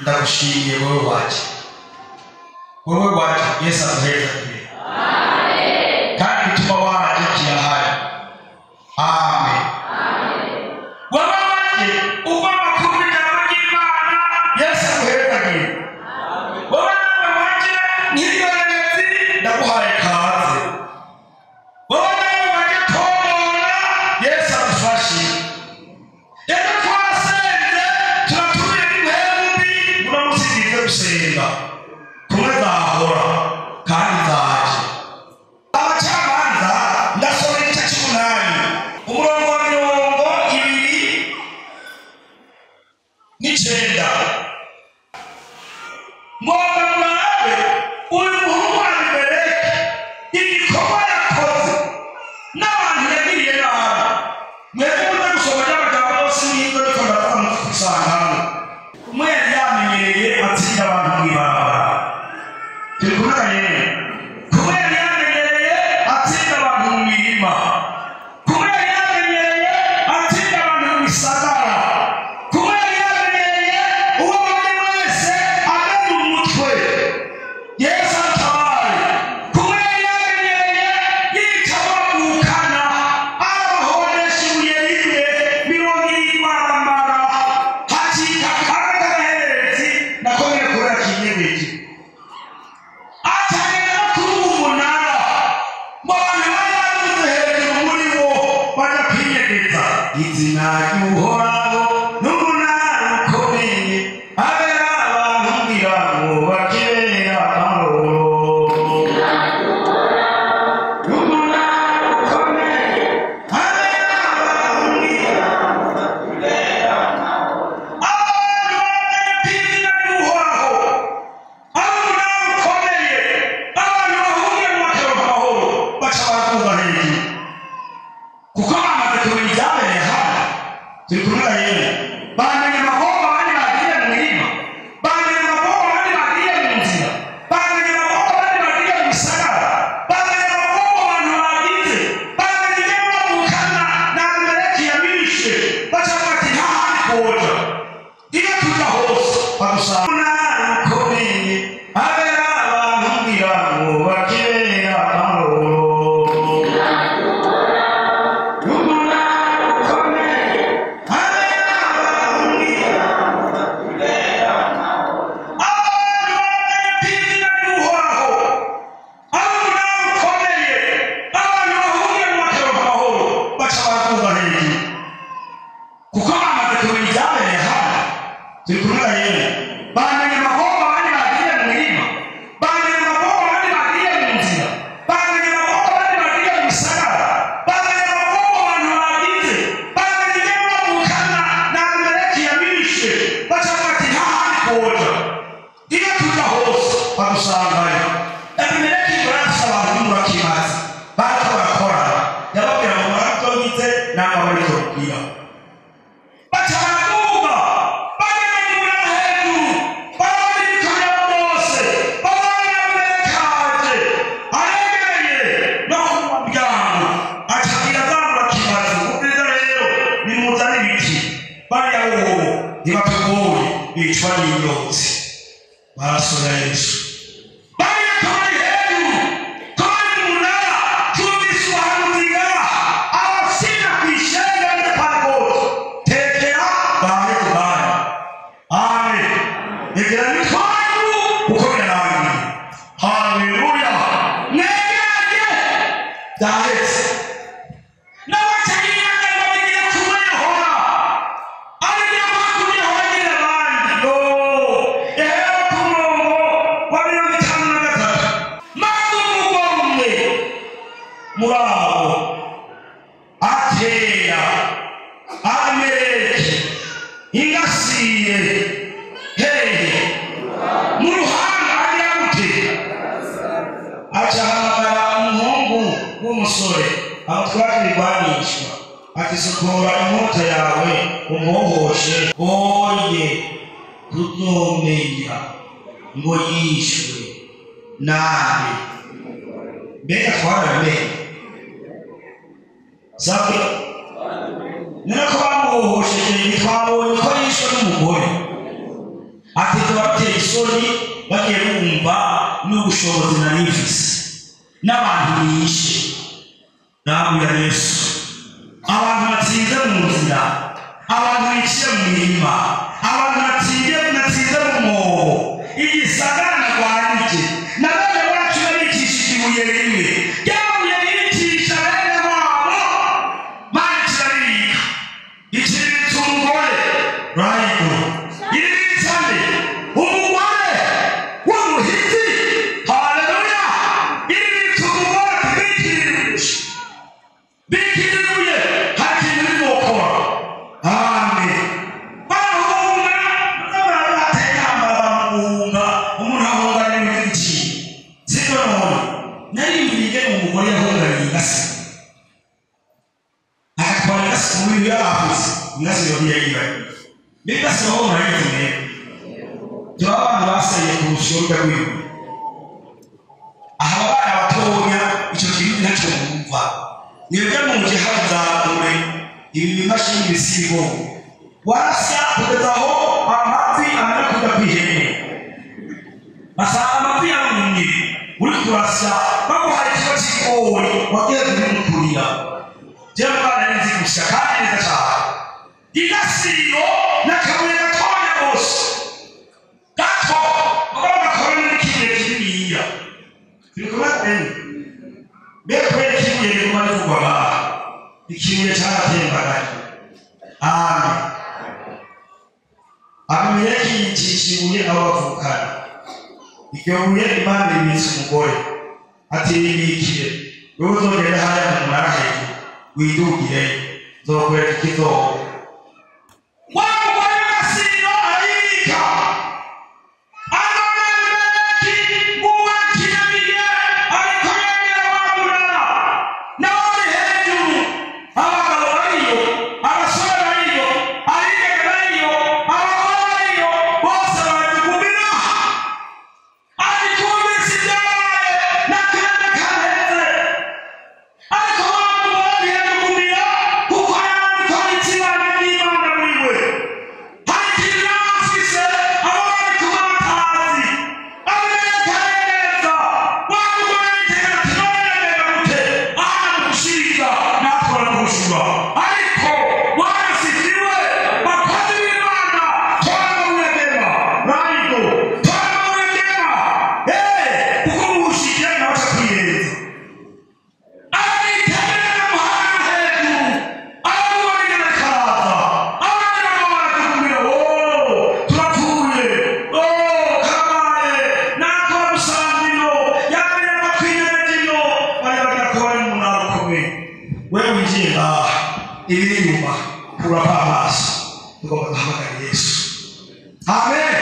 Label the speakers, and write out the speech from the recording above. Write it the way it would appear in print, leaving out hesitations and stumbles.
Speaker 1: Ndagushimiye wowe waje, wowe waje. Yesu aduheza. Amen. Kandi bituma waje kirahari. Amen. Wowe waje ugomba kumva ijambo ry'Imana. Yesu aduhezagire. Wowe nawe waje nk'indorerezi, ndaguhaye kaze. Wowe nawe waje tomora. Yesu adufashe. Rero twasenze turatumira impembe muramusigize gusenga kumwe zahora kandi zaje. Abacamanza ndasoma igice cy'umunani umurongo wa 29. Ngomba murabe uyu muhungu Abimeleki igikorwa yakoze n'abantu yagiriye nabi. Mwebwe muze gusoma ry'amagambo yose n'ibyo ariko ndavuga mukusangamo. Umwe yari yamenyereye atsinda abantu mw'ibarabara. Turi kumwe nyene. Kumwe yari yamenyereye atsinda abantu mu mirima. Kumwe yari yamenyereye atsinda abantu mu misagara. Kumwe yari yamenyereye uwo muri wese amena umutwe. Yesu atabare. Kumwe yari yamenyereye yica abavukana, abahonesha ibuye rimwe 70 aramara. Hacika akaga k'agaherezi nako nyene kubera kinyegeje. Atagenda no kuri uwo munara ngo abantu bari baruze hejuru muri bo bajya kwinyegeza. Izina ry'Uhoraho n'umunara ukomeye, abera abantu ngira ngo bakibera amahoro. N'umunara ukomeye, abera abantu ngira ngo bakibera amahoro. Abantu bamenye ko izina ry'Uhoraho ari umunara ukomeye, abantu bahungiye mu bakaronka amahoro, baca baraduga hejuru. Kuko bamaze kumenya ibyabereye hano. Turi kumwe na Yesu. Bamenye amagorwa abandi bagiye mu mirima, bamenye amagorwa abandi bagiye mu nzira, bamenye amagorwa abandi bagiye mu misagara, bamenye amagorwa abantu bagize, bamenye ibyo bavukana na Abimeleki yabishe. Baca bati nta handi twoja, iyo tuja hose badusanga. Umunara ukomeye, abera abantu ngira ngo bakibera amahoro. Umunara ukomeye, abera abantu ngira ngo bakibera amahoro. Abantu bamenye ko izina ry'Uhoraho ari umunara ukomeye, abantu bahungiye mu bakaronka amahoro, baca baraduga hejuru. Kuko bamaze kumenya ibyabereye hano. Turi kumwe na Yesu. Bamenye amagorwa abandi bagiye mu mirima, bamenye amagorwa abandi bagiye mu nzira, bamenye amagorwa abandi bagiye mu misagara, bamenye amagorwa abantu bagize, bamenye ibyo bavukana na Abimeleki yabishe. Baca bati nta handi twoja, iyo tuja hose badusangayo. Abimeleki ngo yari afise abantu b'umurakimazi bariko barakorana, yababwira ngo murabyongize namwe abariko mubwira. Baca baraduga bageze mu munara hejuru, barabona ibikamyo byose, babona Abimeleki aje aregereye no ku muryango, aca abwira za murakimazi, ubwiza rero nimuzane ibiti, bariya bobo ntibatugoye bicwa n'inyotsi. Maraso ya Yesu. Bariya tubari hejuru, tubari mu munara, twumvise ubuhanuzi ngaha, abatsinda kw'ishenga n'Pentekote. Tekera bahe ku bandi. Amen. Egera nitwanyu kuko birarangiye. Haleluya. Mwegeranye byahetse. N'abacayiyaga ngo bigiye kumwihora. Abigira kumwihora nyine abandi. Yo. Ehera ku murongo wa 53. Maze umugore umwe muri abo atera Abimeleki ingasiye hehe mu ruhanga agira gute? Aca ahamagara umuhungu w'umusore amutwara ibigwanishwa, ati sukura inkota yawe umuhohoshe, boye tuzomenya ngo yishwe nande. Mbega twarabimenye sabwe none ko bamuhohosheje ntitwabonye ko yishwe n'umugore. Ati tubateye isoni bagiye bumva n'ubushobozi nari mfise n'abantu nishe. Namwe ya Yesu, abantu batsinze mu nzira, abantu biciye mu mirima, abantu batsinze mu mwobo, igisagara narwanije na bene wacu babicishije ibuye rimwe, rya buye ricisha bene wabo barikiraribika, ikibitsa umugore rayido, iribitsa nde? Umugore w'umuhiti. Haleluya. Iribitsa umugore bikiriye bikiriye, hari ikintu urimo gukora. Amen. Barahunga, bateye intambara baramuhunga, umuntu ahungana n'ibintu by'ibiciro. Sibyo none? Nari mbirige umugore yahunganye ingasi. Agatwara ingasi mu bintu yari afise, ingasi yo ntiyayibagiwe. N'ingasi naho murayizi mwebwe. Tuba abantu baseye ku rusyo rujya rw'ibuye. Aha abana batonya icyo kintu ntacyo bumva. Mwebwe muje hazamure ibi bimashini bisibo. Warasya kugeza aho amafi amara kujya kw'ihene. Basanga amafi yarumye, uri kurasya baguhaye ikiro cy'ibigori wagiye kubimukurira. Jewe mwana nari nzi gusya kandi neza cyane. Igasiro n'akabuye gatoya gose. Gato, mugabo gakora n'ikibuye kininiya. Turi kumwe twembi. Mbega kubera ikibuye riguma rivugwa ngaha? Ikibuye cyaratembagaye. Amen. Abimeleki yicisha ibuye abo bavukana. Iryo buye Imana ribitse umugore. Ati ribikire, wewe uzogenda hariya mu munara hejuru, widugireyo, nzokwereka ikizoba. Wa mugore w'agasiro arayibika. Abimeleki uwakiramiye ariko yegera wa munara, nawe ari hejuru, abagabo bariyo, abasore bariyo, abigeme bariyo, abagore bariyo, bose baratugumira. Ariko iminsi ibyabaye n'akanya kaheze, ariko wa mugore ntiyatugumira kuko yari ko ikibana n'Imana muri we. Hari ikintu yari afise abo bari kumwe batazi. Abimeleki arereza, wa mugore aritegura ati none yagenda gute? Aha namugushyiga, natwe baramugushura. Ariko warasiziwe, bakozi b'Imana, tora amabuye rayido, tora amabuye kuko muwushikiye nawe aca kwiyereza. Aritegereza muhanga hejuru, aramubona ingene karaza, abandi bagabo baratugumira, oh, turapfuye, oh, karabaye, natwe bamusanze ino, yabira amatwi inyene ino, bari bagira ko bari mu munara ukomeye. Wewe winjiye ngaha, ibiri inyuma, kurako amaso, tugomba guhamagara Yesu. Amen.